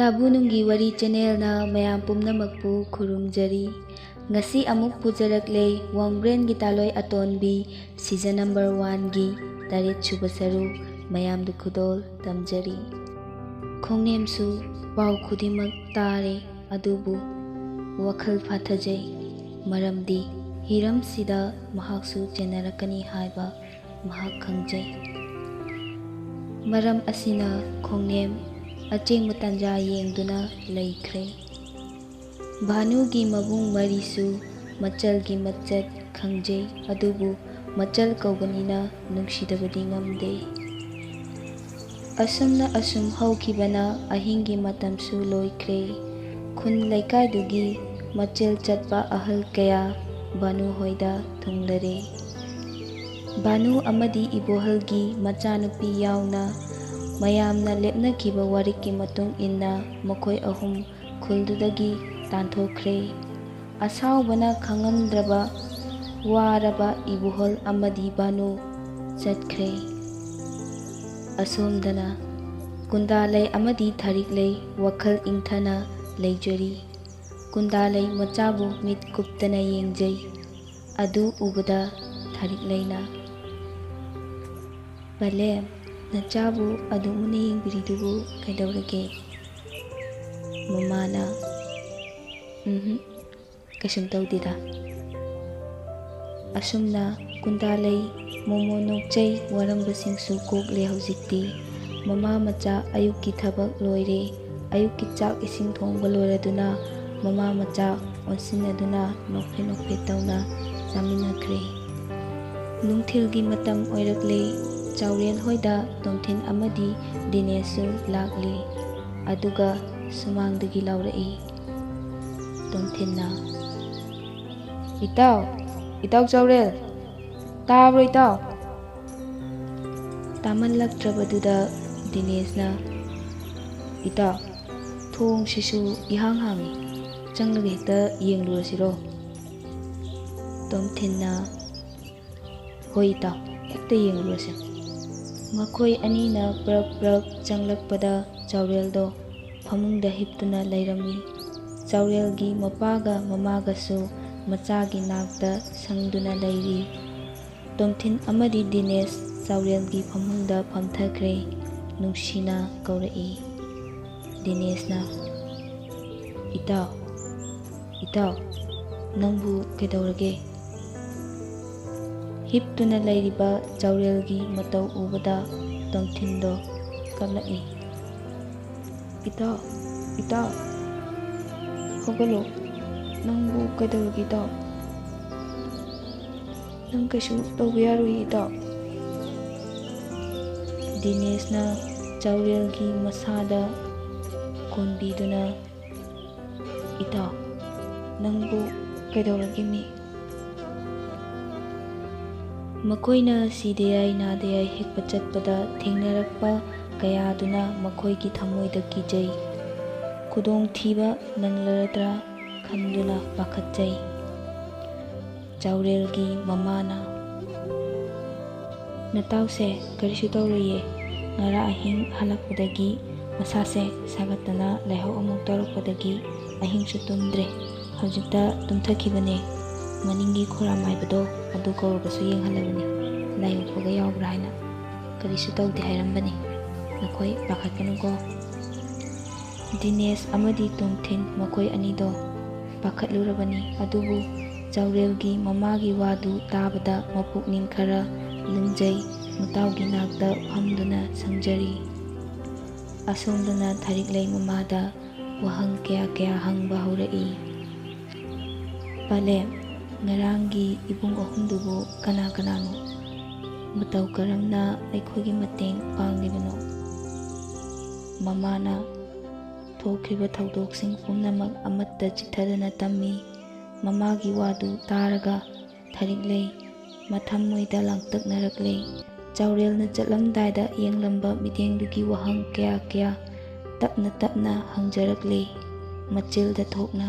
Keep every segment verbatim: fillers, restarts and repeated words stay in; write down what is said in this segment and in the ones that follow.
ꯇꯥꯕꯨ ꯅꯨꯡꯒꯤ ꯋꯥꯔꯤ ꯆꯦꯅꯦꯜꯅ ꯃꯌꯥꯝ ꯄꯨꯝꯅꯃꯛꯄꯨ ꯈꯨꯔꯨꯝꯖꯔꯤ꯫ ꯉꯁꯤ ꯑꯃꯨꯛ ꯄꯨꯖꯔꯛꯂꯦ ꯋꯥꯡꯕ꯭ꯔꯦꯟꯒꯤ ꯇꯥꯂꯣꯏ ꯑꯇꯣꯟꯕꯤ ꯁꯤꯖꯟ ꯅꯝꯕꯔ ꯋꯥꯟꯒꯤ ꯇꯔꯦꯠ ꯁꯨꯕ ꯁꯔꯨꯛ ꯃꯌꯥꯝꯗ ꯈꯨꯗꯣꯜ ꯇꯝꯖꯔꯤ꯫ ꯈꯣꯡꯅꯦꯝꯁꯨ ꯄꯥꯎ ꯈꯨꯗꯤꯡꯃꯛ ꯇꯥꯔꯦ, ꯑꯗꯨꯕꯨ ꯋꯥꯈꯜ ꯐꯥꯊꯖꯩ, ꯃꯔꯝꯗꯤ ꯍꯤꯔꯝꯁꯤꯗ ꯃꯍꯥꯛꯁꯨ ꯆꯦꯟꯅꯔꯛꯀꯅꯤ ꯍꯥꯏꯕ ꯃꯍꯥꯛ ꯈꯪꯖꯩ꯫ ꯃꯔꯝ ꯑꯁꯤꯅ ꯈꯣꯡꯅꯦꯝ ꯑꯆꯦꯡꯕ ꯇꯥꯟꯖꯥ ꯌꯦꯡꯗꯨꯅ ꯂꯩꯈ꯭ꯔꯦ꯫ ꯚꯥꯅꯨꯒꯤ ꯃꯕꯨꯡ ꯃꯔꯤꯁꯨ ꯃꯆꯜꯒꯤ ꯃꯆꯠ ꯈꯪꯖꯩ, ꯑꯗꯨꯕꯨ ꯃꯆꯜ ꯀꯧꯕꯅꯤꯅ ꯅꯨꯡꯁꯤꯗꯕꯗꯤ ꯉꯝꯗꯦ꯫ ꯑꯁꯨꯝꯅ ꯑꯁꯨꯝ ꯍꯧꯈꯤꯕꯅ ꯑꯍꯤꯡꯒꯤ ꯃꯇꯝꯁꯨ ꯂꯣꯏꯈ꯭ꯔꯦ꯫ ꯈꯨꯟ ꯂꯩꯀꯥꯏꯗꯨꯒꯤ ꯃꯆꯦꯜ ꯆꯠꯄ ꯑꯍꯜ ꯀꯌꯥ ꯚꯥꯅꯨ ꯍꯣꯏꯗ ꯊꯨꯡꯂꯔꯦ꯫ ꯚꯥꯅꯨ ꯑꯃꯗꯤ ꯏꯕꯣꯍꯜꯒꯤ ꯃꯆꯥꯅꯨꯄꯤ ꯌꯥꯎꯅ ꯃꯌꯥꯝꯅ ꯂꯦꯞꯅꯈꯤꯕ ꯋꯥꯔꯦꯞꯀꯤ ꯃꯇꯨꯡ ꯏꯟꯅ ꯃꯈꯣꯏ ꯑꯍꯨꯝ ꯈꯨꯜꯗꯨꯗꯒꯤ ꯇꯥꯟꯊꯣꯛꯈ꯭ꯔꯦ꯫ ꯑꯁꯥꯎꯕꯅ ꯈꯪꯉꯝꯗ꯭ꯔꯕ ꯋꯥꯔꯕ ꯏꯕꯨꯍꯜ ꯑꯃꯗꯤ ꯚꯥꯅꯨ ꯆꯠꯈ꯭ꯔꯦ꯫ ꯑꯁꯣꯝꯗꯅ ꯀꯨꯟꯗꯥꯂꯩ ꯑꯃꯗꯤ ꯊꯥꯔꯤꯛꯂꯩ ꯋꯥꯈꯜ ꯏꯪꯊꯅ ꯂꯩꯖꯔꯤ꯫ ꯀꯨꯟꯗꯥꯂꯩ ꯃꯆꯥꯕꯨ ꯃꯤꯠ ꯀꯨꯞꯇꯅ ꯌꯦꯡꯖꯩ꯫ ꯑꯗꯨ ꯎꯕꯗ ꯊꯥꯔꯤꯛꯂꯩꯅ, "ꯄꯂꯦꯝ, ꯅꯆꯥꯕꯨ ꯑꯗꯨꯛ ꯃꯨꯟꯅ ꯌꯦꯡꯕꯤꯔꯤꯗꯨꯕꯨ ꯀꯩꯗꯧꯔꯒꯦ?" ꯃꯃꯥꯅ, "ꯎꯝꯍꯨꯝ, ꯀꯩꯁꯨꯝ ꯇꯧꯗꯦꯗ"꯫ ꯑꯁꯨꯝꯅ ꯀꯨꯟꯗꯥꯂꯩ ꯃꯣꯃꯣ ꯅꯣꯛꯆꯩ ꯋꯥꯔꯝꯕꯁꯤꯡꯁꯨ ꯀꯣꯛꯂꯦ ꯍꯧꯖꯤꯛꯇꯤ꯫ ꯃꯃꯥ ꯃꯆꯥ ꯑꯌꯨꯛꯀꯤ ꯊꯕꯛ ꯂꯣꯏꯔꯦ꯫ ꯑꯌꯨꯛꯀꯤ ꯆꯥꯛ ꯏꯁꯤꯡ ꯊꯣꯡꯕ ꯂꯣꯏꯔꯗꯨꯅ ꯃꯃꯥ ꯃꯆꯥ ꯑꯣꯟꯁꯤꯟꯅꯗꯨꯅ ꯅꯣꯛꯐꯦꯠ ꯅꯣꯛꯐꯦꯠ ꯇꯧꯅ ꯆꯥꯃꯤꯟꯅꯈ꯭ꯔꯦ꯫ ꯅꯨꯡꯊꯤꯜꯒꯤ ꯃꯇꯝ ꯑꯣꯏꯔꯛꯂꯦ꯫ ꯆꯥꯎꯔꯦꯜ ꯍꯣꯏꯗ ꯇꯣꯝꯊꯤꯟ ꯑꯃꯗꯤ ꯗꯤꯅꯦꯁꯁꯨ ꯂꯥꯛꯂꯦ꯫ ꯑꯗꯨꯒ ꯁꯨꯃꯥꯡꯗꯒꯤ ꯂꯥꯎꯔꯛꯏ꯫ ꯇꯣꯝꯊꯤꯟꯅ, "ꯏꯇꯥꯎ, ꯏꯇꯥꯎ ꯆꯥꯎꯔꯦꯜ, ꯇꯥꯕ꯭ꯔꯣ ꯏꯇꯥꯎ?" ꯇꯥꯃꯜꯂꯛꯇ꯭ꯔꯕꯗꯨꯗ ꯗꯤꯅꯦꯁꯅ, "ꯏꯇꯥꯎ, ꯊꯣꯡꯁꯤꯁꯨ ꯏꯍꯥꯡ ꯍꯥꯡꯉꯤ, ꯆꯪꯂꯒ ꯍꯦꯛꯇ ꯌꯦꯡꯂꯨꯔꯁꯤꯔꯣ?" ꯇꯣꯝꯊꯤꯟꯅ, "ꯍꯣꯏ ꯏꯇꯥꯎ, ꯍꯦꯛꯇ ꯌꯦꯡꯂꯨꯔꯁꯤ"꯫ ꯃꯈꯣꯏ ꯑꯅꯤꯅ ꯄ꯭ꯔꯛ ꯄ꯭ꯔꯛ ꯆꯪꯂꯛꯄꯗ ꯆꯥꯎꯔꯦꯜꯗꯣ ꯐꯃꯨꯡꯗ ꯍꯤꯞꯇꯨꯅ ꯂꯩꯔꯝꯃꯤ꯫ ꯆꯥꯎꯔꯦꯜꯒꯤ ꯃꯄꯥꯒ ꯃꯃꯥꯒꯁꯨ ꯃꯆꯥꯒꯤ ꯅꯥꯛꯇ ꯁꯪꯗꯨꯅ ꯂꯩꯔꯤ꯫ ꯇꯣꯝꯊꯤꯟ ꯑꯃꯗꯤ ꯗꯤꯅꯦꯁ ꯆꯥꯎꯔꯦꯜꯒꯤ ꯐꯃꯨꯡꯗ ꯐꯝꯊꯈ꯭ꯔꯦ꯫ ꯅꯨꯡꯁꯤꯅ ꯀꯧꯔꯛꯏ꯫ ꯗꯤꯅꯦꯁꯅ, "ꯏꯇꯥꯎ, ꯏꯇꯥꯎ, ꯅꯪꯕꯨ ꯀꯩꯗꯧꯔꯒꯦ?" ꯍꯤꯞꯇꯨꯅ ꯂꯩꯔꯤꯕ ꯆꯥꯎꯔꯦꯜꯒꯤ ꯃꯇꯧ ꯎꯕꯗ ꯇꯣꯝꯊꯤꯟꯗꯣ ꯀꯞꯂꯛꯏ꯫ "ꯏꯇꯥꯎ, ꯏꯇꯥꯎ, ꯍꯧꯒꯠꯂꯣ꯫ ꯅꯪꯕꯨ ꯀꯩꯗꯧꯔꯒꯦ, ꯏꯇꯥꯎ? ꯅꯪ ꯀꯩꯁꯨ ꯇꯧꯕ ꯌꯥꯔꯣꯏ, ꯏꯇꯥꯎ꯫" ꯗꯤꯅꯦꯁꯅ ꯆꯥꯎꯔꯦꯜꯒꯤ ꯃꯁꯥꯗ ꯀꯣꯟꯕꯤꯗꯨꯅ, "ꯏꯇꯥꯎ, ꯅꯪꯕꯨ ꯀꯩꯗꯧꯔꯒꯦ ꯃꯤ?" ꯃꯈꯣꯏꯅ ꯁꯤꯗ ꯌꯥꯏ ꯅꯥꯗ ꯌꯥꯏ ꯍꯦꯛꯄ ꯆꯠꯄꯗ ꯊꯦꯡꯅꯔꯛꯄ ꯀꯌꯥꯗꯨꯅ ꯃꯈꯣꯏꯒꯤ ꯊꯃꯣꯏꯗ ꯀꯤꯖꯩ꯫ ꯈꯨꯗꯣꯡꯊꯤꯕ ꯅꯪꯂꯔꯗ꯭ꯔꯥ ꯈꯟꯗꯨꯅ ꯄꯥꯈꯠꯆꯩ꯫ ꯆꯥꯎꯔꯦꯜꯒꯤ ꯃꯃꯥꯅ, "ꯅꯇꯥꯎꯁꯦ ꯀꯔꯤꯁꯨ ꯇꯧꯔꯣꯏꯌꯦ꯫ ꯉꯔꯥꯡ ꯑꯍꯤꯡ ꯍꯜꯂꯛꯄꯗꯒꯤ ꯃꯁꯥꯁꯦ ꯁꯥꯒꯠꯇꯅ ꯂꯥꯏꯍꯧ ꯑꯃꯨꯛ ꯇꯧꯔꯛꯄꯗꯒꯤ ꯑꯍꯤꯡꯁꯨ ꯇꯨꯝꯗ꯭ꯔꯦ꯫ ꯍꯧꯖꯤꯛꯇ ꯇꯨꯝꯊꯈꯤꯕꯅꯦ꯫ ꯃꯅꯤꯡꯒꯤ ꯈꯣꯔꯥ ꯃꯥꯏꯕꯗꯣ ꯑꯗꯨ ꯀꯧꯔꯒꯁꯨ ꯌꯦꯡꯍꯜꯂꯕꯅꯤ, ꯂꯥꯏ ꯑꯣꯛꯄꯒ ꯌꯥꯎꯕ꯭ꯔꯥ ꯍꯥꯏꯅ꯫ ꯀꯔꯤꯁꯨ ꯇꯧꯗꯦ ꯍꯥꯏꯔꯝꯕꯅꯤ꯫ ꯅꯈꯣꯏ ꯄꯥꯈꯠꯀꯅꯨꯀꯣ꯫" ꯗꯤꯅꯦꯁ ꯑꯃꯗꯤ ꯇꯣꯝꯊꯤꯟ ꯃꯈꯣꯏ ꯑꯅꯤꯗꯣ ꯄꯥꯈꯠꯂꯨꯔꯕꯅꯤ, ꯑꯗꯨꯕꯨ ꯆꯥꯎꯔꯦꯜꯒꯤ ꯃꯃꯥꯒꯤ ꯋꯥꯗꯨ ꯇꯥꯕꯗ ꯃꯄꯨꯛꯅꯤꯡ ꯈꯔ ꯂꯨꯝꯖꯩ꯫ ꯃꯇꯥꯎꯒꯤ ꯅꯥꯛꯇ ꯐꯝꯗꯨꯅ ꯁꯪꯖꯔꯤ꯫ ꯑꯁꯣꯝꯗꯅ ꯊꯥꯔꯤꯛꯂꯩ ꯃꯃꯥꯗ ꯋꯥꯍꯪ ꯀꯌꯥ ꯀꯌꯥ ꯍꯪꯕ ꯍꯧꯔꯛꯏ꯫ "ꯄꯂꯦꯝ, ꯉꯔꯥꯡꯒꯤ ꯏꯕꯨꯡ ꯑꯍꯨꯝꯗꯨꯕꯨ ꯀꯅꯥ ꯀꯅꯥꯅꯣ? ꯃꯇꯧ ꯀꯔꯝꯅ ꯑꯩꯈꯣꯏꯒꯤ ꯃꯇꯦꯡ ꯄꯥꯡꯂꯤꯕꯅꯣ?" ꯃꯃꯥꯅ ꯊꯣꯛꯈ꯭ꯔꯤꯕ ꯊꯧꯗꯣꯛꯁꯤꯡ ꯄꯨꯝꯅꯃꯛ ꯑꯃꯠꯇ ꯆꯤꯠꯊꯗꯅ ꯇꯝꯃꯤ꯫ ꯃꯃꯥꯒꯤ ꯋꯥꯗꯨ ꯇꯥꯔꯒ ꯊꯥꯔꯤꯛꯂꯩ ꯃꯊꯃꯣꯏꯗ ꯂꯥꯡꯇꯛꯅꯔꯛꯂꯦ꯫ ꯆꯥꯎꯔꯦꯜꯅ ꯆꯠꯂꯝꯗꯥꯏꯗ ꯌꯦꯡꯂꯝꯕ ꯃꯤꯠꯌꯦꯡꯗꯨꯒꯤ ꯋꯥꯍꯪ ꯀꯌꯥ ꯀꯌꯥ ꯇꯞꯅ ꯇꯞꯅ ꯍꯪꯖꯔꯛꯂꯦ, ꯃꯆꯤꯜꯗ ꯊꯣꯛꯅ꯫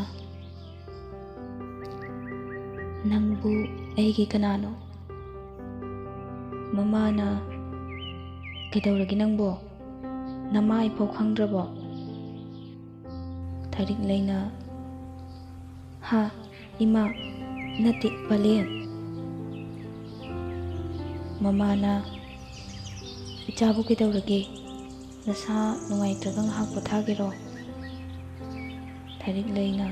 "ꯅꯪꯕꯨ ꯑꯩꯒꯤ ꯀꯅꯥꯅꯣ?" ꯃꯃꯥꯅ, "ꯀꯩꯗꯧꯔꯒꯦ ꯅꯪꯕꯣ? ꯅꯃꯥ ꯑꯩꯐꯥꯎ ꯈꯪꯗ꯭ꯔꯕꯣ?" ꯊꯥꯔꯤꯛꯂꯩꯅ, "ꯍꯥ? ꯏꯃꯥ? ꯅꯠꯇꯦ, ꯄꯂꯦꯝ!" ꯃꯃꯥꯅ, "ꯏꯆꯥꯕꯨ ꯀꯩꯗꯧꯔꯒꯦ? ꯅꯁꯥ ꯅꯨꯡꯉꯥꯏꯇ꯭ꯔꯒ ꯉꯥꯏꯍꯥꯛ ꯄꯣꯊꯥꯒꯦꯔꯣ?" ꯊꯥꯔꯤꯛꯂꯩꯅ,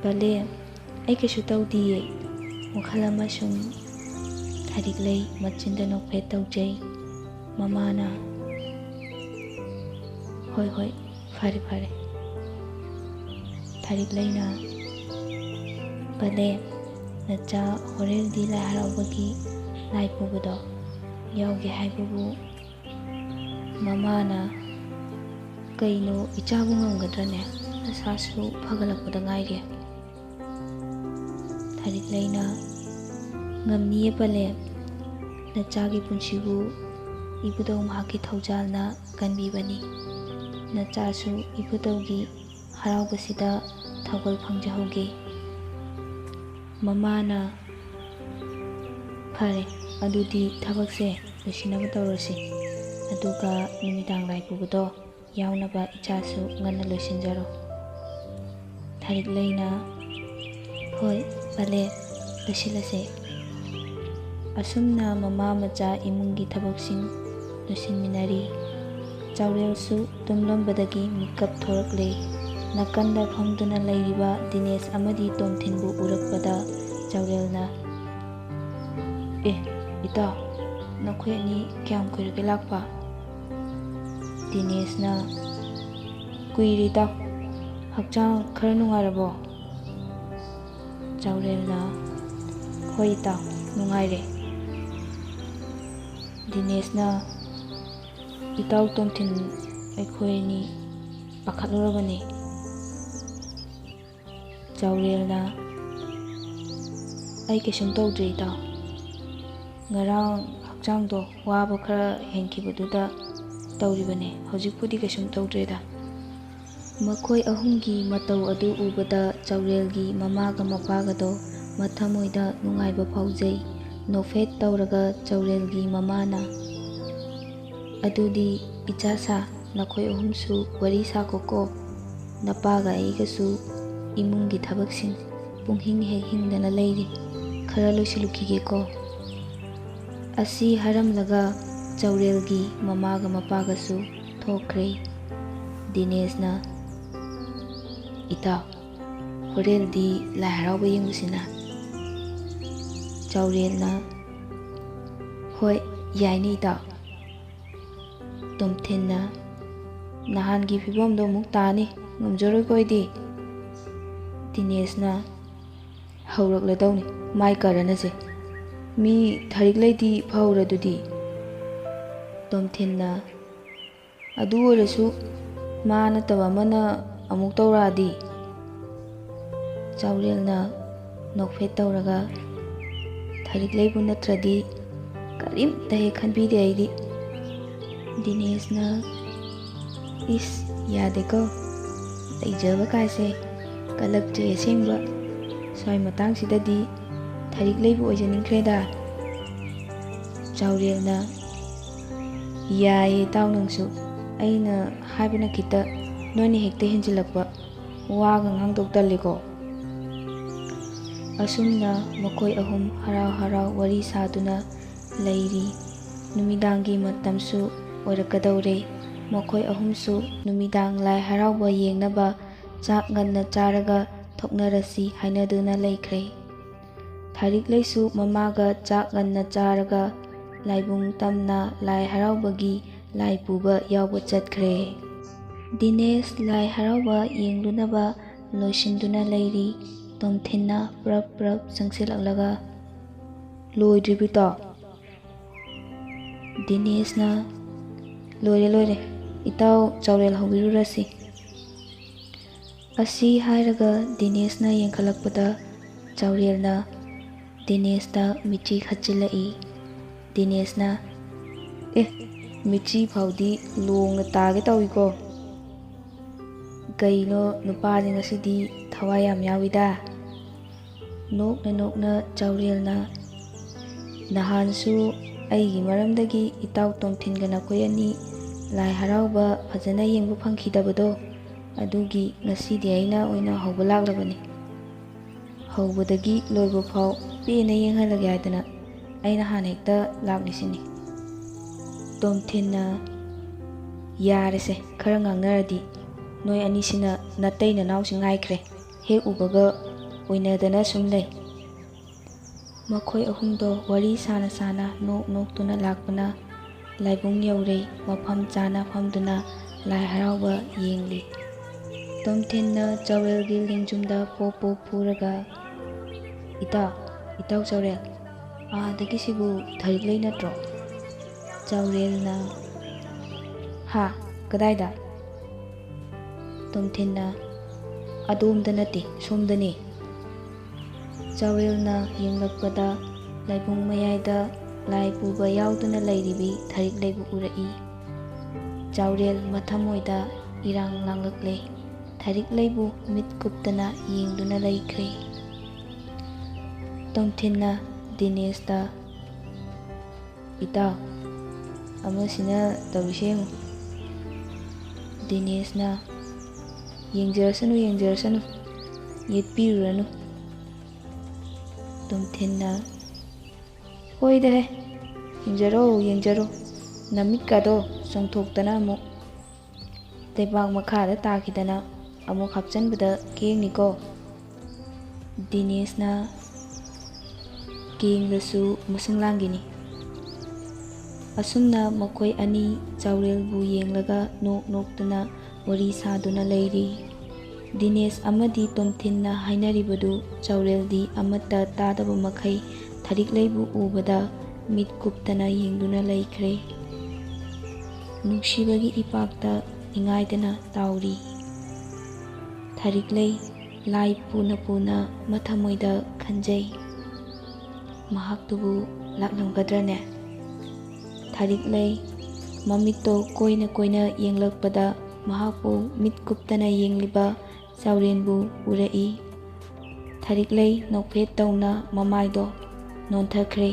"ꯄꯂꯦꯝ, ꯑꯩ ꯀꯩꯁꯨ ꯇꯧꯗꯤꯌꯦ"꯫ ꯋꯥꯈꯜ ꯑꯃꯁꯨꯡ ꯊꯥꯔꯤꯛꯂꯩ ꯃꯆꯤꯟꯗ ꯅꯣꯛꯐꯦꯠ ꯇꯧꯖꯩ꯫ ꯃꯃꯥꯅ, "ꯍꯣꯏ, ꯍꯣꯏ, ꯐꯔꯦ, ꯐꯔꯦ"꯫ ꯊꯥꯔꯤꯛꯂꯩꯅ, "ꯄꯂꯦꯝ, ꯅꯆꯥ ꯍꯣꯔꯦꯟꯗꯤ ꯂꯥꯏ ꯍꯔꯥꯎꯕꯒꯤ ꯂꯥꯏ ꯄꯨꯕꯗꯣ ꯌꯥꯎꯒꯦ ꯍꯥꯏꯕꯕꯨ"꯫ ꯃꯃꯥꯅ, "ꯀꯩꯅꯣ, ꯏꯆꯥꯕꯨ ꯉꯝꯒꯗ꯭ꯔꯅꯦ? ꯅꯁꯥꯁꯨ ꯐꯒꯠꯂꯛꯄꯗ ꯉꯥꯏꯔꯤ"꯫ ꯊꯥꯔꯤꯛꯂꯩꯅ, "ꯉꯝꯅꯤꯌꯦ ꯄꯂꯦꯝ, ꯅꯆꯥꯒꯤ ꯄꯨꯟꯁꯤꯕꯨ ꯏꯕꯨꯙꯧ ꯃꯍꯥꯛꯀꯤ ꯊꯧꯖꯥꯜꯅ ꯀꯟꯕꯤꯕꯅꯤ꯫ ꯅꯆꯥꯁꯨ ꯏꯕꯨꯙꯧꯒꯤ ꯍꯔꯥꯎꯕꯁꯤꯗ ꯊꯧꯒꯜ ꯐꯪꯖꯍꯧꯒꯦ"꯫ ꯃꯃꯥꯅ, "ꯐꯔꯦ, ꯑꯗꯨꯗꯤ ꯊꯕꯛꯁꯦ ꯂꯣꯏꯁꯤꯟꯅꯕ ꯇꯧꯔꯁꯤ, ꯑꯗꯨꯒ ꯅꯨꯃꯤꯗꯥꯡ ꯂꯥꯏ ꯄꯨꯕꯗꯣ ꯌꯥꯎꯅꯕ ꯏꯆꯥꯁꯨ ꯉꯟꯅ ꯂꯣꯏꯁꯤꯟꯖꯔꯣ"꯫ ꯊꯥꯔꯤꯛꯂꯩꯅ, "ꯍꯣꯏ, ꯄꯂꯦꯝ, ꯂꯣꯏꯁꯤꯜꯂꯁꯦ"꯫ ꯑꯁꯨꯝꯅ ꯃꯃꯥ ꯃꯆꯥ ꯏꯃꯨꯡꯒꯤ ꯊꯕꯛꯁꯤꯡ ꯂꯣꯏꯁꯤꯟꯃꯤꯟꯅꯔꯤ꯫ ꯆꯥꯎꯔꯦꯜꯁꯨ ꯇꯨꯝꯂꯝꯕꯗꯒꯤ ꯃꯤꯀꯞ ꯊꯣꯔꯛꯂꯦ꯫ ꯅꯥꯀꯟꯗ ꯐꯝꯗꯨꯅ ꯂꯩꯔꯤꯕ ꯗꯤꯅꯦꯁ ꯑꯃꯗꯤ ꯇꯣꯝꯊꯤꯟꯕꯨ ꯎꯔꯛꯄꯗ ꯆꯥꯎꯔꯦꯜꯅ, "ꯑꯦ, ꯏꯇꯥꯎ, ꯅꯈꯣꯏ ꯑꯅꯤ ꯀꯌꯥꯝ ꯀꯨꯏꯔꯒꯦ ꯂꯥꯛꯄ?" ꯗꯤꯅꯦꯁꯅ, "ꯀꯨꯏꯔꯦ ꯏꯇꯥꯎ, ꯍꯛꯆꯥꯡ ꯈꯔ ꯅꯨꯡꯉꯥꯏꯔꯕꯣ?" ꯆꯥꯎꯔꯦꯜꯅ, "ꯍꯣꯏ ꯏꯇꯥꯎ, ꯅꯨꯡꯉꯥꯏꯔꯦ"꯫ ꯗꯤꯅꯦꯁꯅ, "ꯏꯇꯥꯎ ꯇꯣꯝꯊꯤꯟ, ꯑꯩꯈꯣꯏ ꯑꯅꯤ ꯄꯥꯈꯠꯂꯨꯔꯕꯅꯤ"꯫ ꯆꯥꯎꯔꯦꯜꯅ, "ꯑꯩ ꯀꯩꯁꯨꯝ ꯇꯧꯗ꯭ꯔꯦ ꯏꯇꯥꯎ꯫ ꯉꯔꯥꯡ ꯍꯛꯆꯥꯡꯗꯣ ꯋꯥꯕ ꯈꯔ ꯍꯦꯟꯈꯤꯕꯗꯨꯗ ꯇꯧꯔꯤꯕꯅꯦ꯫ ꯍꯧꯖꯤꯛꯄꯨꯗꯤ ꯀꯩꯁꯨꯝ ꯇꯧꯗ꯭ꯔꯦꯗ"꯫ ꯃꯈꯣꯏ ꯑꯍꯨꯝꯒꯤ ꯃꯇꯧ ꯑꯗꯨ ꯎꯕꯗ ꯆꯥꯎꯔꯦꯜꯒꯤ ꯃꯃꯥꯒ ꯃꯄꯥꯒꯗꯣ ꯃꯊꯃꯣꯏꯗ ꯅꯨꯡꯉꯥꯏꯕ ꯐꯥꯎꯖꯩ꯫ ꯅꯣꯛꯐꯦꯠ ꯇꯧꯔꯒ ꯆꯥꯎꯔꯦꯜꯒꯤ ꯃꯃꯥꯅ, "ꯑꯗꯨꯗꯤ ꯏꯆꯥ ꯁꯥ, ꯅꯈꯣꯏ ꯑꯍꯨꯝꯁꯨ ꯋꯥꯔꯤ ꯁꯥꯈꯣꯀꯣ"꯫ ꯅꯄꯥꯒ ꯑꯩꯒꯁꯨ ꯏꯃꯨꯡꯒꯤ ꯊꯕꯛꯁꯤꯡ ꯄꯨꯡꯍꯤꯡ ꯍꯦꯛ ꯍꯤꯡꯗꯅ ꯂꯩꯔꯤ꯫ ꯈꯔ ꯂꯣꯏꯁꯤꯜꯂꯨꯈꯤꯒꯦꯀꯣ꯫" ꯑꯁꯤ ꯍꯥꯏꯔꯝꯂꯒ ꯆꯥꯎꯔꯦꯜꯒꯤ ꯃꯃꯥꯒ ꯃꯄꯥꯒꯁꯨ ꯊꯣꯛꯈ꯭ꯔꯦ꯫ ꯗꯤꯅꯦꯁꯅ, "ꯏꯇꯥꯎ, ꯍꯣꯔꯦꯟꯗꯤ ꯂꯥꯏ ꯍꯔꯥꯎꯕ ꯌꯦꯡꯉꯨꯁꯤꯅ꯫" ꯆꯥꯎꯔꯦꯜꯅ, "ꯍꯣꯏ, ꯌꯥꯏꯅꯦ ꯏꯇꯥꯎ꯫" ꯇꯣꯝꯊꯤꯟꯅ, "ꯅꯍꯥꯟꯒꯤ ꯐꯤꯕꯝꯗꯣ ꯑꯃꯨꯛ ꯇꯥꯅꯤ, ꯉꯝꯖꯔꯣꯏꯀꯣ ꯑꯩꯗꯤ꯫" ꯗꯤꯅꯦꯁꯅ, "ꯍꯧꯔꯛꯂꯗꯧꯅꯤ ꯃꯥꯏ ꯀꯔꯅꯁꯦ꯫ ꯃꯤ ꯊꯥꯔꯤꯛ ꯂꯩꯗꯤ ꯐꯍꯧꯔꯗꯨꯗꯤ꯫" ꯇꯣꯝꯊꯤꯟꯅ, "ꯑꯗꯨ ꯑꯣꯏꯔꯁꯨ ꯃꯥ ꯅꯠꯇꯕ ꯑꯃꯅ ꯑꯃꯨꯛ ꯇꯧꯔꯛꯑꯗꯤ?" ꯆꯥꯎꯔꯦꯜꯅ ꯅꯣꯛꯐꯦꯠ ꯇꯧꯔꯒ, "ꯊꯥꯔꯤꯛ ꯂꯩꯕꯨ ꯅꯠꯇ꯭ꯔꯗꯤ ꯀꯔꯤꯝꯇ ꯍꯦꯛ ꯈꯟꯕꯤꯗꯦ ꯑꯩꯗꯤ꯫" ꯗꯤꯅꯦꯁꯅ, "ꯏꯁ, ꯌꯥꯗꯦꯀꯣ꯫ ꯂꯩꯖꯕ ꯀꯥꯏꯁꯦ ꯀꯜꯂꯛꯇ꯭ꯔꯦ ꯑꯁꯦꯡꯕ꯫ ꯁ꯭ꯋꯥꯏ ꯃꯇꯥꯡꯁꯤꯗꯗꯤ ꯊꯥꯔꯤꯛ ꯂꯩꯕꯨ ꯑꯣꯏꯖꯅꯤꯡꯈ꯭ꯔꯦꯗ꯫" ꯆꯥꯎꯔꯦꯜꯅ, "ꯌꯥꯏꯌꯦ ꯏꯇꯥꯎ ꯅꯪꯁꯨ꯫ ꯑꯩꯅ ꯍꯥꯏꯕꯅ ꯈꯤꯇ, ꯅꯣꯏꯅ ꯍꯦꯛꯇ ꯍꯦꯟꯖꯤꯜꯂꯛꯄ꯫ ꯋꯥꯒ ꯉꯥꯡꯗꯧ ꯇꯜꯂꯤꯀꯣ꯫" ꯑꯁꯨꯝꯅ ꯃꯈꯣꯏ ꯑꯍꯨꯝ ꯍꯔꯥꯎ ꯍꯔꯥꯎ ꯋꯥꯔꯤ ꯁꯥꯗꯨꯅ ꯂꯩꯔꯤ꯫ ꯅꯨꯃꯤꯗꯥꯡꯒꯤ ꯃꯇꯝꯁꯨ ꯑꯣꯏꯔꯛꯀꯗꯧꯔꯦ꯫ ꯃꯈꯣꯏ ꯑꯍꯨꯝꯁꯨ ꯅꯨꯃꯤꯗꯥꯡ ꯂꯥꯏ ꯍꯔꯥꯎꯕ ꯌꯦꯡꯅꯕ ꯆꯥꯛ ꯉꯟꯅ ꯆꯥꯔꯒ ꯊꯣꯛꯅꯔꯁꯤ ꯍꯥꯏꯅꯗꯨꯅ ꯂꯩꯈ꯭ꯔꯦ꯫ ꯊꯥꯔꯤꯛ ꯂꯩꯁꯨ ꯃꯃꯥꯒ ꯆꯥꯛ ꯉꯟꯅ ꯆꯥꯔꯒ ꯂꯥꯏꯕꯨꯡ ꯇꯝꯅ ꯂꯥꯏ ꯍꯔꯥꯎꯕꯒꯤ ꯂꯥꯏ ꯄꯨꯕ ꯌꯥꯎꯕ ꯆꯠꯈ꯭ꯔꯦ꯫ ꯗꯤꯅꯦꯁ ꯂꯥꯏ ꯍꯔꯥꯎꯕ ꯌꯦꯡꯂꯨꯅꯕ ꯂꯣꯏꯁꯤꯟꯗꯨꯅ ꯂꯩꯔꯤ꯫ ꯇꯣꯝꯊꯤꯟꯅ ꯄ꯭ꯔꯞ ꯄ꯭ꯔꯞ ꯆꯪꯁꯤꯜꯂꯛꯂꯒ, "ꯂꯣꯏꯗ꯭ꯔꯤꯕꯤꯇꯣ?" ꯗꯤꯅꯦꯁꯅ, "ꯂꯣꯏꯔꯦ, ꯂꯣꯏꯔꯦ꯫ ꯏꯇꯥꯎ ꯆꯥꯎꯔꯦꯜ ꯍꯧꯕꯤꯔꯨꯔꯁꯤ꯫" ꯑꯁꯤ ꯍꯥꯏꯔꯒ ꯗꯤꯅꯦꯁꯅ ꯌꯦꯡꯈꯠꯂꯛꯄꯗ ꯆꯥꯎꯔꯦꯜꯅ ꯗꯤꯅꯦꯁꯇ ꯃꯤꯠꯆꯤ ꯈꯠꯆꯤꯜꯂꯛꯏ꯫ ꯗꯤꯅꯦꯁꯅ, "ꯑꯦ, ꯃꯤꯠꯆꯤ ꯐꯥꯎꯗꯤ ꯂꯣꯡꯅ ꯇꯥꯒꯦ ꯇꯧꯏꯀꯣ꯫ ꯀꯩꯅꯣ ꯅꯨꯄꯥꯁꯦ ꯉꯁꯤꯗꯤ ꯊꯋꯥꯏ ꯌꯥꯝ ꯌꯥꯎꯏꯗ꯫" ꯅꯣꯛꯅ ꯅꯣꯛꯅ ꯆꯥꯎꯔꯦꯜꯅ, "ꯅꯍꯥꯟꯁꯨ ꯑꯩꯒꯤ ꯃꯔꯝꯗꯒꯤ ꯏꯇꯥꯎ ꯇꯣꯝꯊꯤꯟꯒ ꯅꯈꯣꯏ ꯑꯅꯤ ꯂꯥꯏ ꯍꯔꯥꯎꯕ ꯐꯖꯅ ꯌꯦꯡꯕ ꯐꯪꯈꯤꯗꯕꯗꯣ, ꯑꯗꯨꯒꯤ ꯉꯁꯤꯗꯤ ꯑꯩꯅ ꯑꯣꯏꯅ ꯍꯧꯕ ꯂꯥꯛꯂꯕꯅꯤ꯫ ꯍꯧꯕꯗꯒꯤ ꯂꯣꯏꯕ ꯐꯥꯎ ꯄꯦꯟꯅ ꯌꯦꯡꯍꯜꯂꯒꯦ ꯍꯥꯏꯗꯅ ꯑꯩꯅ ꯍꯥꯟꯅ ꯍꯦꯛꯇ ꯂꯥꯛꯂꯤꯁꯤꯅꯤ꯫ ꯇꯣꯝꯊꯤꯟꯅ, "ꯌꯥꯔꯦꯁꯦ, ꯈꯔ ꯉꯥꯡꯅꯔꯗꯤ꯫ ꯅꯣꯏ ꯑꯅꯤꯁꯤꯅ ꯅꯇꯩ ꯅꯅꯥꯎꯁꯤ ꯉꯥꯏꯈ꯭ꯔꯦ꯫ ꯍꯦꯛ ꯎꯕꯒ ꯑꯣꯏꯅꯗꯅ ꯁꯨꯝ ꯂꯩ꯫" ꯃꯈꯣꯏ ꯑꯍꯨꯝꯗꯣ ꯋꯥꯔꯤ ꯁꯥꯅ ꯁꯥꯅ ꯅꯣꯛ ꯅꯣꯛꯇꯨꯅ ꯂꯥꯛꯄꯅ ꯂꯥꯏꯕꯨꯡ ꯌꯧꯔꯦ꯫ ꯃꯐꯝ ꯆꯥꯅ ꯐꯝꯗꯨꯅ ꯂꯥꯏ ꯍꯔꯥꯎꯕ ꯌꯦꯡꯂꯤ꯫ ꯇꯣꯝꯊꯤꯟꯅ ꯆꯥꯎꯔꯦꯜꯒꯤ ꯂꯦꯡꯖꯨꯝꯗ ꯄꯣꯞ ꯄꯣꯞ ꯐꯨꯔꯒ, "ꯏꯇꯥꯎ, ꯏꯇꯥꯎ ꯆꯥꯎꯔꯦꯜ, ꯑꯥꯗꯒꯤꯁꯤꯕꯨ ꯊꯔꯤꯛ ꯂꯩ ꯅꯠꯇ꯭ꯔꯣ?" ꯆꯥꯎꯔꯦꯜꯅ, "ꯍꯥ? ꯀꯗꯥꯏꯗ?" ꯇꯣꯝꯊꯤꯟꯅ, "ꯑꯗꯣꯝꯗ ꯅꯠꯇꯦ, ꯁꯣꯝꯗꯅꯤ꯫" ꯆꯥꯎꯔꯦꯜꯅ ꯌꯦꯡꯂꯛꯄꯗ ꯂꯥꯏꯕꯨꯡ ꯃꯌꯥꯏꯗ ꯂꯥꯏ ꯄꯨꯕ ꯌꯥꯎꯗꯨꯅ ꯂꯩꯔꯤꯕꯤ ꯊꯔꯤꯛ ꯂꯩꯕꯨ ꯎꯔꯛꯏ꯫ ꯆꯥꯎꯔꯦꯜ ꯃꯊꯃꯣꯏꯗ ꯏꯔꯥꯡ ꯂꯥꯡꯂꯛꯂꯦ꯫ ꯊꯔꯤꯛ ꯂꯩꯕꯨ ꯃꯤꯠ ꯀꯨꯞꯇꯅ ꯌꯦꯡꯗꯨꯅ ꯂꯩꯈ꯭ꯔꯦ꯫ ꯇꯣꯝꯊꯤꯟꯅ ꯗꯤꯅꯦꯁꯇ, "ꯏꯇꯥꯎ, ꯑꯃꯁꯤꯅ ꯇꯧꯔꯤꯁꯦ ꯌꯦꯡꯉꯨ꯫" ꯗꯤꯅꯦꯁꯅ, "ꯌꯦꯡꯖꯔꯁꯅꯨ, ꯌꯦꯡꯖꯔꯁꯅꯨ, ꯌꯦꯠꯄꯤꯔꯨꯔꯅꯨ꯫" ꯇꯣꯝꯊꯤꯟꯅ, "ꯍꯣꯏꯗꯍꯦ, ꯌꯦꯡꯖꯔꯣ, ꯌꯦꯡꯖꯔꯣ, ꯅꯃꯤꯠꯀꯗꯣ ꯆꯣꯡꯊꯣꯛꯇꯅ ꯑꯃꯨꯛ ꯂꯩꯕꯥꯛ ꯃꯈꯥꯗ ꯇꯥꯈꯤꯗꯅ ꯑꯃꯨꯛ ꯍꯥꯞꯆꯟꯕꯗ ꯀꯦꯡꯅꯤꯀꯣ꯫" ꯗꯤꯅꯦꯁꯅ, "ꯀꯦꯡꯂꯁꯨ ꯃꯁꯨꯡ ꯂꯥꯡꯒꯤꯅꯤ꯫" ꯑꯁꯨꯝꯅ ꯃꯈꯣꯏ ꯑꯅꯤ ꯆꯥꯎꯔꯦꯜꯕꯨ ꯌꯦꯡꯂꯒ ꯅꯣꯛ ꯅꯣꯛꯇꯨꯅ ꯋꯥꯔꯤ ꯁꯥꯗꯨꯅ ꯂꯩꯔꯤ꯫ ꯗꯤꯅꯦꯁ ꯑꯃꯗꯤ ꯇꯣꯝꯊꯤꯟꯅ ꯍꯥꯏꯅꯔꯤꯕꯗꯨ ꯆꯥꯎꯔꯦꯜꯗꯤ ꯑꯃꯠꯇ ꯇꯥꯗꯕ ꯃꯈꯩ ꯊꯔꯤꯛ ꯂꯩꯕꯨ ꯎꯕꯗ ꯃꯤꯠ ꯀꯨꯞꯇꯅ ꯌꯦꯡꯗꯨꯅ ꯂꯩꯈ꯭ꯔꯦ꯫ ꯅꯨꯡꯁꯤꯕꯒꯤ ꯏꯄꯥꯛꯇ ꯅꯤꯡꯉꯥꯏꯗꯅ ꯇꯥꯎꯔꯤ꯫ ꯊꯔꯤꯛ ꯂꯩ ꯂꯥꯏ ꯄꯨꯅ ꯄꯨꯅ ꯃꯊꯃꯣꯏꯗ ꯈꯟꯖꯩ, "ꯃꯍꯥꯛꯇꯨꯕꯨ ꯂꯥꯛꯂꯝꯒꯗ꯭ꯔꯅꯦ?" ꯊꯔꯤꯛ ꯂꯩ ꯃꯃꯤꯠꯇꯣ ꯀꯣꯏꯅ ꯀꯣꯏꯅ ꯌꯦꯡꯂꯛꯄꯗ ꯃꯍꯥꯛꯄꯨ ꯃꯤꯠ ꯀꯨꯞꯇꯅ ꯌꯦꯡꯂꯤꯕ ꯆꯥꯎꯔꯦꯟꯕꯨ ꯎꯔꯛꯏ꯫ ꯊꯔꯤꯛ ꯂꯩ ꯅꯣꯛꯐꯦꯠ ꯇꯧꯅ ꯃꯃꯥꯏꯗꯣ ꯅꯣꯟꯊꯈ꯭ꯔꯦ꯫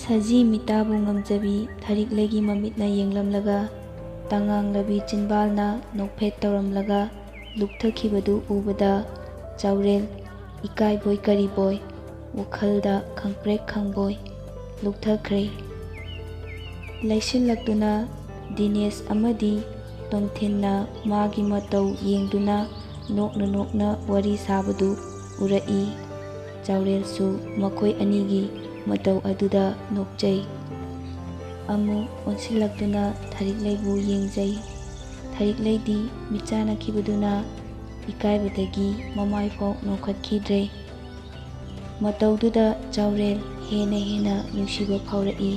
ꯁꯖꯤ ꯃꯤꯇꯥꯕꯨ ꯉꯝꯖꯕꯤ ꯊꯔꯤꯛ ꯂꯩꯒꯤ ꯃꯃꯤꯠꯅ ꯌꯦꯡꯂꯝꯂꯒ ꯇꯉꯥꯡꯂꯕꯤ ꯆꯤꯟꯕꯥꯜꯅ ꯅꯣꯛꯐꯦꯠ ꯇꯧꯔꯝꯂꯒ ꯂꯨꯞꯊꯈꯤꯕꯗꯨ ꯎꯕꯗ ꯆꯥꯎꯔꯦꯜ ꯏꯀꯥꯏꯕꯣꯏ ꯀꯔꯤꯕꯣꯏ ꯋꯥꯈꯜꯗ ꯈꯪꯄ꯭ꯔꯦꯛ ꯈꯪꯕꯣꯏ ꯂꯨꯞꯊꯈ꯭ꯔꯦ꯫ ꯂꯩꯁꯤꯜꯂꯛꯇꯨꯅ ꯗꯤꯅꯦꯁ ꯑꯃꯗꯤ ꯇꯣꯝꯊꯤꯟꯅ ꯃꯥꯒꯤ ꯃꯇꯧ ꯌꯦꯡꯗꯨꯅ ꯅꯣꯛꯅ ꯅꯣꯛꯅ ꯋꯥꯔꯤ ꯁꯥꯕꯗꯨ ꯎꯔꯛꯏ꯫ ꯆꯥꯎꯔꯦꯜꯁꯨ ꯃꯈꯣꯏ ꯑꯅꯤꯒꯤ ꯃꯇꯧ ꯑꯗꯨꯗ ꯅꯣꯛꯆꯩ꯫ ꯑꯃꯨꯛ ꯑꯣꯟꯁꯤꯜꯂꯛꯇꯨꯅ ꯊꯔꯤꯛꯂꯩꯕꯨ ꯌꯦꯡꯖꯩ꯫ ꯊꯔꯤꯛꯂꯩꯗꯤ ꯃꯤꯠꯆꯥꯟꯅꯈꯤꯕꯗꯨꯅ ꯏꯀꯥꯏꯕꯗꯒꯤ ꯃꯃꯥꯏꯐꯥꯎ ꯅꯣꯛꯈꯠꯈꯤꯗ꯭ꯔꯦ꯫ ꯃꯇꯧꯗꯨꯗ ꯆꯥꯎꯔꯦꯜ ꯍꯦꯟꯅ ꯍꯦꯟꯅ ꯅꯨꯡꯁꯤꯕ ꯐꯥꯎꯔꯛꯏ꯫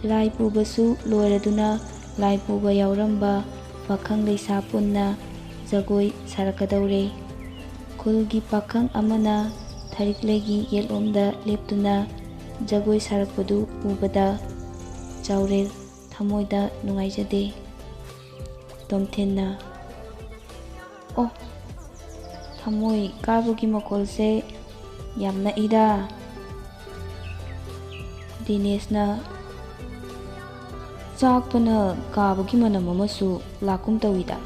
ꯂꯥꯏ ꯄꯨꯕꯁꯨ ꯂꯣꯏꯔꯗꯨꯅ ꯂꯥꯏ ꯄꯨꯕ ꯌꯥꯎꯔꯝꯕ ꯄꯥꯈꯪ ꯂꯩꯁꯥ ꯄꯨꯟꯅ ꯖꯒꯣꯏ ꯁꯥꯔꯛꯀꯗꯧꯔꯦ꯫ ꯈꯨꯜꯒꯤ ꯄꯥꯈꯪ ꯑꯃꯅ ꯊꯔꯤꯛꯂꯩꯒꯤ ꯌꯦꯠꯂꯣꯝꯗ ꯂꯦꯞꯇꯨꯅ ꯖꯒꯣꯏ ꯁꯥꯔꯛꯄꯗꯨ ꯎꯕꯗ ꯆꯥꯎꯔꯦꯜ ꯊꯃꯣꯏꯗ ꯅꯨꯡꯉꯥꯏꯖꯗꯦ꯫ ꯇꯣꯝꯊꯤꯟꯅ, "ꯑꯣ, ꯊꯃꯣꯏ ꯀꯥꯏꯕꯒꯤ ꯃꯈꯣꯜꯁꯦ ꯌꯥꯝ ꯅꯛꯏꯗ꯫" ꯗꯤꯅꯦꯁꯅ, "ꯆꯥꯛꯄꯅ ꯀꯥꯕꯒꯤ ꯃꯅꯝ ꯑꯃꯁꯨ ꯂꯥꯛꯀꯨꯝ ꯇꯧꯏꯗ꯫"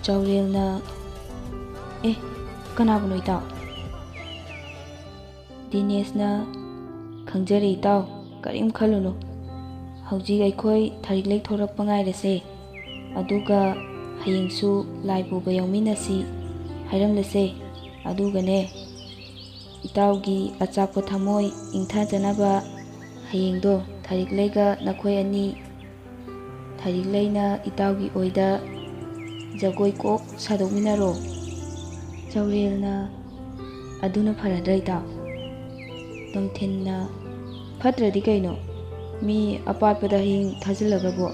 ꯆꯥꯎꯔꯦꯜꯅ, "ꯑꯦ, ꯀꯅꯥꯕꯨꯅꯣ ꯏꯇꯥꯎ?" ꯗꯤꯅꯦꯁꯅ, "ꯈꯪꯖꯔꯦ ꯏꯇꯥꯎ, ꯀꯔꯤꯝ ꯈꯜꯂꯨꯅꯨ꯫ ꯍꯧꯖꯤꯛ ꯑꯩꯈꯣꯏ ꯊꯔꯤꯛꯂꯩ ꯊꯣꯔꯛꯄ ꯉꯥꯏꯔꯁꯦ꯫ ꯑꯗꯨꯒ ꯍꯌꯦꯡꯁꯨ ꯂꯥꯏ ꯄꯨꯕ ꯌꯥꯎꯃꯤꯟꯅꯁꯤ ꯍꯥꯏꯔꯝꯂꯁꯦ꯫ ꯑꯗꯨꯒꯅꯦ, ꯏꯇꯥꯎꯒꯤ ꯑꯆꯥꯛꯄ ꯊꯃꯣꯏ ꯏꯪꯊꯖꯅꯕ ꯍꯌꯦꯡꯗꯣ ꯊꯔꯤꯛꯂꯩꯒ ꯅꯈꯣꯏ ꯑꯅꯤ, ꯊꯔꯤꯛꯂꯩꯅ ꯏꯇꯥꯎꯒꯤ ꯑꯣꯏꯗ ꯖꯒꯣꯏ ꯀꯣꯛ ꯁꯥꯗꯣꯛꯃꯤꯟꯅꯔꯣ꯫" ꯆꯥꯎꯔꯦꯜꯅ, "ꯑꯗꯨꯅ ꯐꯔꯗ꯭ꯔꯥ ꯏꯇꯥꯎ?" ꯇꯣꯝꯊꯤꯟꯅ, "ꯐꯠꯇ꯭ꯔꯗꯤ ꯀꯩꯅꯣ? ꯃꯤ ꯑꯄꯥꯠꯄꯗ ꯍꯌꯦꯡ ꯊꯥꯖꯤꯜꯂꯒꯕꯨ?"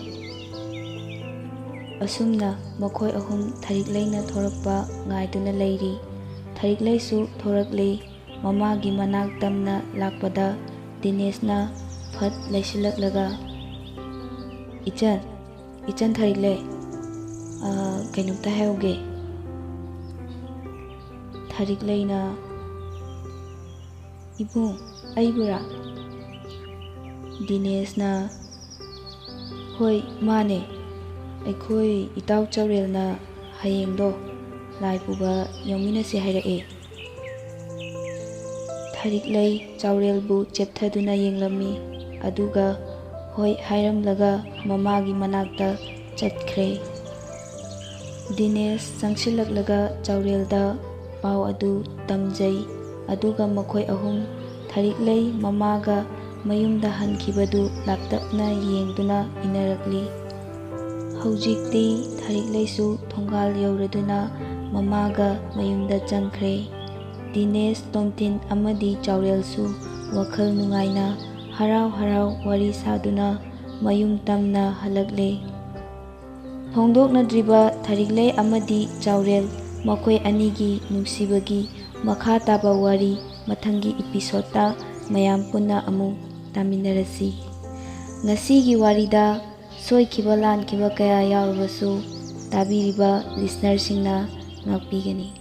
ꯑꯁꯨꯝꯅ ꯃꯈꯣꯏ ꯑꯍꯨꯝ ꯊꯔꯤꯛꯂꯩꯅ ꯊꯣꯔꯛꯄ ꯉꯥꯏꯗꯨꯅ ꯂꯩꯔꯤ꯫ ꯊꯔꯤꯛꯂꯩꯁꯨ ꯊꯣꯔꯛꯂꯤ꯫ ꯃꯃꯥꯒꯤ ꯃꯅꯥꯛ ꯇꯝꯅ ꯂꯥꯛꯄꯗ ꯗꯤꯅꯦꯁꯅ ꯐꯠ ꯂꯩꯁꯤꯜꯂꯛꯂꯒ, "ꯏꯆꯟ, ꯏꯆꯟ ꯊꯔꯤꯛꯂꯩ, ꯑ, ꯀꯩꯅꯣꯝꯇ ꯍꯥꯏꯍꯧꯒꯦ꯫" ꯊꯔꯤꯛꯂꯩꯅ, "ꯏꯕꯨꯡ, ꯑꯩꯕꯨꯔꯥ?" ꯗꯤꯅꯦꯁꯅ, ꯍꯣꯏ, ꯃꯥꯅꯦ꯫ ꯑꯩꯈꯣꯏ ꯏꯇꯥꯎ ꯆꯥꯎꯔꯦꯜꯅ ꯍꯌꯦꯡꯗꯣ ꯂꯥꯏ ꯄꯨꯕ ꯌꯥꯎꯃꯤꯟꯅꯁꯦ ꯍꯥꯏꯔꯛꯑꯦ꯫ ꯊꯔꯤꯛꯂꯩ ꯆꯥꯎꯔꯦꯜꯕꯨ ꯆꯦꯞꯊꯗꯨꯅ ꯌꯦꯡꯂꯝꯃꯤ, ꯑꯗꯨꯒ ꯍꯣꯏ ꯍꯥꯏꯔꯝꯂꯒ ꯃꯃꯥꯒꯤ ꯃꯅꯥꯛꯇ ꯆꯠꯈ꯭ꯔꯦ꯫ ꯗꯤꯅꯦꯁ ꯆꯪꯁꯤꯜꯂꯛꯂꯒ ꯆꯥꯎꯔꯦꯜꯗ ꯄꯥꯎ ꯑꯗꯨ ꯇꯝꯖꯩ, ꯑꯗꯨꯒ ꯃꯈꯣꯏ ꯑꯍꯨꯝ ꯊꯔꯤꯛꯂꯩ ꯃꯃꯥꯒ ꯃꯌꯨꯝꯗ ꯍꯟꯈꯤꯕꯗꯨ ꯂꯥꯞꯇꯛꯅ ꯌꯦꯡꯗꯨꯅ ꯏꯟꯅꯔꯛꯂꯤ꯫ ꯍꯧꯖꯤꯛꯇꯤ ꯊꯔꯤꯛꯂꯩꯁꯨ ꯊꯣꯡꯒꯥꯜ ꯌꯧꯔꯗꯨꯅ ꯃꯃꯥꯒ ꯃꯌꯨꯝꯗ ꯆꯪꯈ꯭ꯔꯦ꯫ ꯗꯤꯅꯦꯁ, ꯇꯣꯝꯊꯤꯟ ꯑꯃꯗꯤ ꯆꯥꯎꯔꯦꯜꯁꯨ ꯋꯥꯈꯜ ꯅꯨꯡꯉꯥꯏꯅ ꯍꯔꯥꯎ ꯍꯔꯥꯎ ꯋꯥꯔꯤ ꯁꯥꯗꯨꯅ ꯃꯌꯨꯝ ꯇꯝꯅ ꯍꯜꯂꯛꯂꯦ꯫ ꯐꯣꯡꯗꯣꯛꯅꯗ꯭ꯔꯤꯕ ꯊꯔꯤꯛꯂꯩ ꯑꯃꯗꯤ ꯆꯥꯎꯔꯦꯜ ꯃꯈꯣꯏ ꯑꯅꯤꯒꯤ ꯅꯨꯡꯁꯤꯕꯒꯤ ꯃꯈꯥ ꯇꯥꯕ ꯋꯥꯔꯤ ꯃꯊꯪꯒꯤ ꯏꯄꯤꯁꯣꯗꯇ ꯃꯌꯥꯝ ꯄꯨꯟꯅ ꯑꯃꯨꯛ ꯇꯥꯃꯤꯟꯅꯔꯁꯤ꯫ ꯉꯁꯤꯒꯤ ꯋꯥꯔꯤꯗ ꯁꯣꯏꯈꯤꯕ ꯂꯥꯟꯈꯤꯕ ꯀꯌꯥ ꯌꯥꯎꯔꯕꯁꯨ ꯇꯥꯕꯤꯔꯤꯕ ꯂꯤꯁꯅꯔꯁꯤꯡꯅ ꯉꯥꯛꯄꯤꯒꯅꯤ꯫